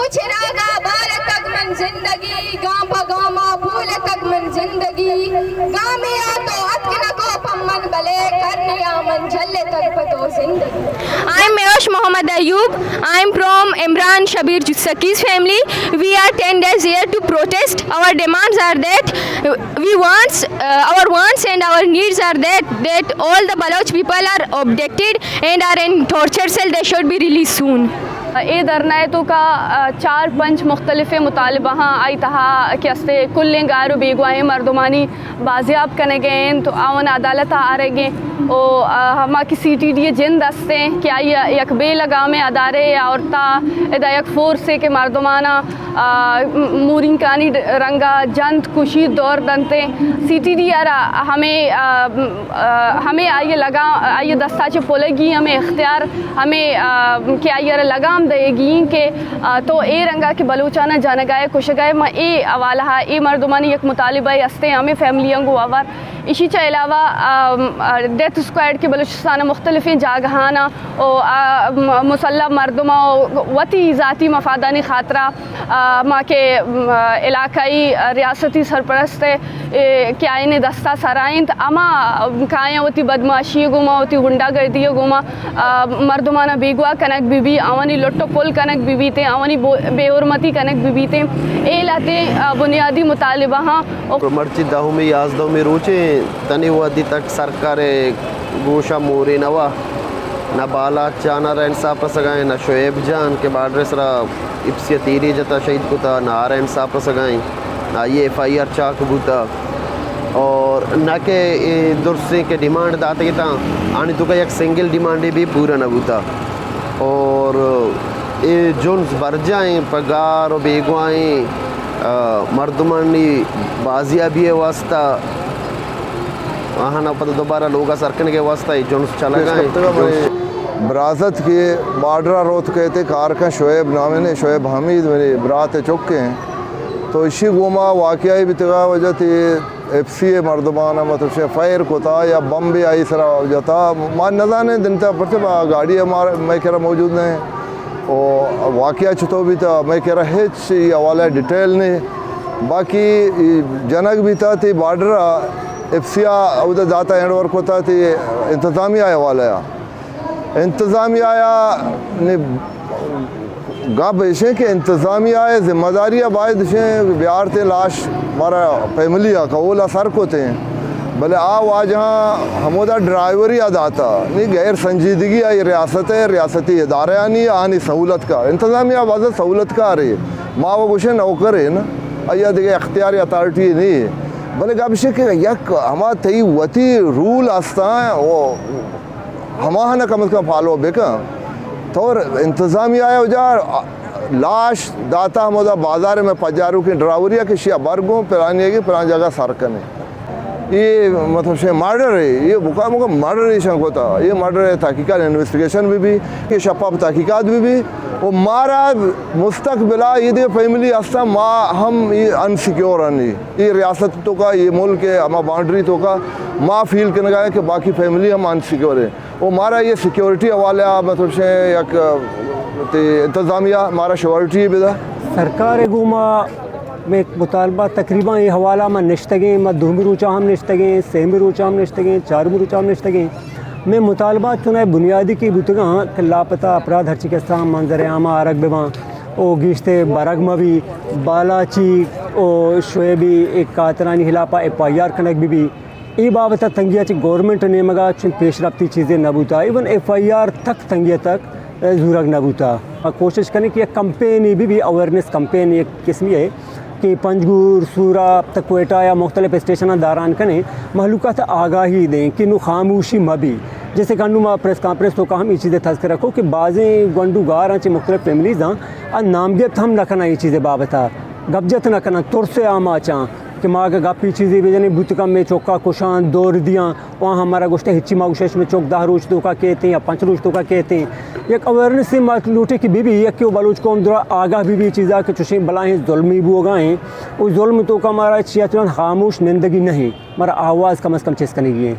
چراغا بالتگ من زندگی، گام پہ گاما بولتگ من زندگی، گامے آ تو اتک نکو پمن بلے کرنے آ من جلتگ پہ تو زندگی۔ I am Mehosh Mohammad Ayub. I am from Imran Shabir Jusaki's family. We are ten days here to protest. Our demands are that we wants, uh, our wants and our needs are that, that all the Baloch people are abducted and are in torture cell. They should be released soon. اے دھرنا ءِ توکا، آ، چار پنچ مختلفیں مطالبہ ہاں آئی تہا کہ استے کلیں گار و بیگواہیں مردمانی بازیاب کنگ ءَ انت، آوان عدالت ءَ آرگ ءَ انت و، آ، ہما کہ سی ٹی ڈی ءِ جند است انت کہ آئی ءَ یک بے لگامیں ادارے ءَ آورتا، ادا یک فورسے کہ مردماناں، آ، م-، مورینکانی ڈ-، رنگا جنت، کشیت، دور دنت۔ سی ٹی ڈی ءَ را ہمے، آ، م-، آ، ہمے آئی ءِ لگام، آئی ءِ دستا چہ پلگی ہمے اختیار، ہمے، آ، کہ آئی ءَ را لگام دئیگی انت کہ، آ، تو اے رنگا کہ بلوچاناں جنگا ئے، کشگا ئے، ما اے حوالہ ءَ اے مردمانی یک مطالبہ ئے استیں ہمے فیملیاں گوں ہوار۔ ایشی چہ علاوہ، آ، آ، ڈیتھ اسکواڈ کہ بلوچستان ءِ مختلفیں جاگہاناں و، آ، م-، مسلح مردماں و وتی ذاتی مفادانی خاطرہ، آ، ما کہ، م-، علاقائی، آ، ریاستی سرپرست ءِ، اے، کہ آئین ءِ دستا سرا انت، ہما کایاں وتی بدمعاشی ءِ گوما، وتی غنڈہ گردی ءِ گوما، آ، مردماناں بیگواہ کنگ بہ بی، آوانی لٹ و پل کنگ بہ بیتیں، آوانی بو-، بے حرمتی کنگ بہ بیتیں۔ اے لہتیں، آ، بنیادی مطالبہ ہاں۔ مرچی دہمی، یازدہمی روچے تنی وہدی تک سرکار ءِ گوشا مورے نوا، نہ بالاچ جان ءَ را انصاف رسگا ایں، نہ شعیب جان کہ بارڈر ءِ سرا ایف سی ءَ تیرے جتا شہید کتا، نہ آ را انصاف رسگا ایں، نہ آئی ءِ ایف آئی آر چاک بوتا۔ اور نہ کہ اے درسیں کہ ڈیمانڈ داتگ اتاں، آنی توکا یک سنگل ڈیمانڈے بھی پورا نہ بوتا۔ اور اے جنز برجاہ ایں پہ گار و بیگواہیں، آ، مردمانی بازیابی ءِ واسطہ، آہانا پدا دوبارہ لوگا سر کنگ ءِ واسطہ اے جنز چلگا ایں۔ برازت کہ بارڈرا روت کئیت، کارکن شعیب نام ایں، شعیب حمید منی برات ءِ چک ایں۔ تو اشی گوما واقعہ بیتگا وجہ تے ایف سی ءِ مردماناں مطلب شے فائر کتا یا بمبے آئی سرا جتا، ما نزانیں دنتا پرچہ با گاڑی ہمار-، مئے کرا موجود نہ ایں۔ او واقعہ چطور بیتا، مئے کرا ہچ ای حوالہ ڈیٹیل نہ ایں۔ باقی ای جنگ بیتا تے بارڈر ءَ ایف سی ءَ اودا داتا ہینڈ اوور کتا تے انتظامیہ ءِ حوالہ ءَ۔ انتظامیہ ءَ نی گپ ایشیں کہ انتظامیہ ءِ ذمہ داری ءَ باید ایشیں بیارتیں لاش مارا فیملی ءَ کہول ءَ سر کتیں، بلے آ واجہاں ہمودا ڈرائیوری ءَ داتا، نی غیر سنجیدگی ءَ ریاست ءِ، ریاستی ادارہانی آنی سہولت کا، انتظامیہ بازا سہولت کارے، ما و گوشیں نوکرے نا، آیا دگہ اختیار اتھارٹی نی، بلے گپ ایشیں کہ یک ہما تئی وتی رول استاں، او ہماہانا کم از کم فالو بکن۔ تو انتظامیہ ءَ وجہ لاش داتا ہمودا بازار میں پجاروکیں ڈرائیوری ءَ کہ شیا برگوں پلانی ءَ کہ پلان جگہ سر کنے۔ یہ مطلب شے مرڈر ہے، یہ بکا مکا مرڈر ایشان کوتا، یہ مرڈر ہے، تحقیقات انویسٹیگیشن بھی بھی، یہ شفاف تحقیقات بھی بھی، و مارا مستقبلا یہ دے فیملی استا ما ہم یہ انسیکیور ہنی۔ اے ریاست توکا، اے ملک ءِ ہما باؤنڈری توکا ما فیل کنگا ایں کہ باقی فیملی ہم انسیکیور ایں۔ و مارا اے سیکیورٹی حوالہ ءَ مطلب شے یک تے انتظامیہ مارا شیورٹی بدا۔ سرکار ءِ گوما مئے مطالبہ تقریباً اے حوالہ ما نشتگیں، ما دومی روچا ہم نشتگیں، سیمی روچا ہم نشتگیں، چارمی روچا ہم نشتگیں۔ مئے مطالبات چونائے بنیادی کہ بوتگاں کہ لاپتہ افراد ہرچی کہ استاں منظر عام ءَ آرگ بباں۔ او گیشتر برگ مہ بی، بالاچی او شعیبی اے قاتلانی خلاف ءَ ایف آئی آر کنگ بہ بی۔ اے بابت ءَ تنگی ءَ چہ گورنمنٹ ءِ نیمگ ءَ چون پیش رفتی چیزے نہ بوتا، ایون ایف آئی آر تک تنگی ءَ تک زورگ نہ بوتا۔ ما کوشش کنیں کہ یک کمپینے بہ بی، اویئرنیس کمپین یک قسمی ہے کہ پنجگور، سورا، تک کوئٹہ یا مختلف اسٹیشناں داران کنیں، مہلوک ءَ آگاہی دیں کہ نوں خاموشی مہ بی۔ جیسے کہ انوں ما پریس کانفرنس توکا ہم اے چیز ءِ تذکرہ کو کہ بازیں گونڈو گاراں چہ مختلف فیملیزاں ءَ نام گپت ہم نہ کناں اے چیز ءِ بابت ءَ، گپ جت نہ کناں، ترس ءِ آماچاں کہ ما اگہ گپ اے چیزے بجنیں بوت کن مئے چکا کشاں، دور دیاں، و آہاں مارا گوشتہ ہچی ما گوشتہ شمے چک دہ روچ توکا کیتیں یا پنچ روچ توکا کیتیں۔ یک اویئرنسے ما لوٹیں کہ بہ بی، یکے و بلوچ قوم درا آگاہ بہ بی چیزا کہ چوشیں بلاہیں ظلمے بوگا ایں۔ و ظلم توکا مارا چیا چنان خاموش نندگی نہیں، مارا آواز کم از کم چست کنگی ایں۔